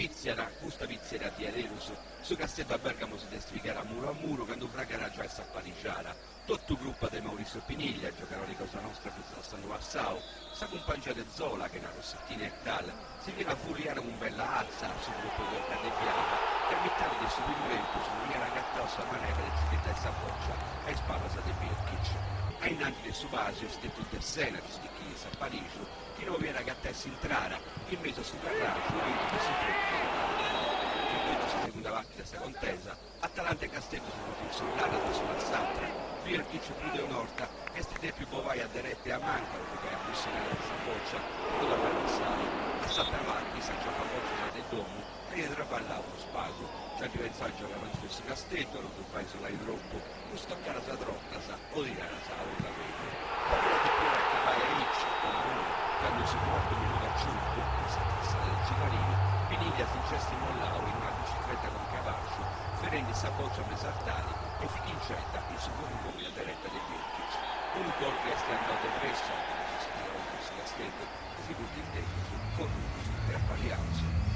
Pìtziat, custa pìtziat diaderus. Su Casteddu a Bergamo si dd'est pigada muru a muru candu fragada giai s'aparixada. Totu crupa de Mauricio Pinilla, giogadori cosa nostra fintzas a s'annu passau. Sa cumpangia de Zola, chena Rossettini e Kral, si fiat furriada cun bella atza a su grupu de Orca de Biava, chi a mitadi de su primu tempus no iat agatau sa manera de nci ghetai sa bòcia a is palas de Birkic. A innanti de su pàsiu est stètiu Dessena a stichiri s'aparixu, chi no podiat agatai s'intrada, in mesu a su carraxu aintru de su tretu de penalidadi. In totu sa segunda parti de sa contesa, Atalanta e Casteddu si funt intzurradas s'una a s'atra, Birkic prus de un'orta est dèpiu bobai a dereta e a manca po circai a bussinai sa bòcia po no torrai a lassai. A s'atra parti, s'aciapabòcias de domu aiat traballau prus pagu, nci ant pentzau is giogadoris de su Casteddu a no ddu fai sulai tropu, cun stocadas trotas o tiradas a 'ola bellu. Pariat depiat acabai aici, o nou, candu in su cuartu minudu aciuntu, in sa trassada de Cigarini, Pinilla si nc'est immollau in una bicicreta conca a bàsciu, ferendi sa bòcia me s'artali e fichincedda in su furrungoni a dereta de Birkic. Unu gol chi est andau de pressu a is tirosus de su Casteddu, chi si funt intèndius corrudus e apaliaus.